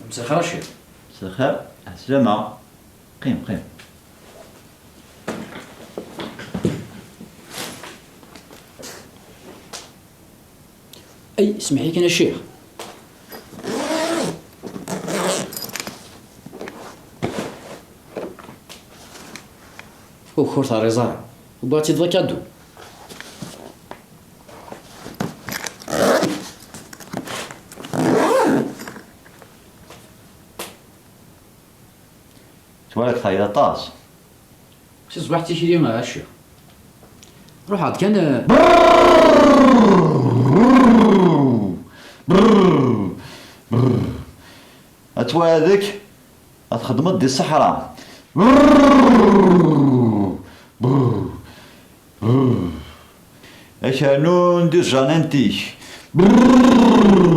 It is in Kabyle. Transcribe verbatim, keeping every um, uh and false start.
مساء الخير a Ccix. مساء الخير. Ɛeslama. Qqim, qqim. Ay, smeḥ-iyi kan a Ccix. Uk ur terriẓ ara. Wwiɣ-tt-id d akadu. Twalaḍ teɛyiḍ aṭas. Si ṣṣbeḥ d tikli a Ccix. Ruḥeɣ-d kan, eh, Ad twalaḍ ad txedmeḍ di ṣṣeḥra. Akanun di janintik.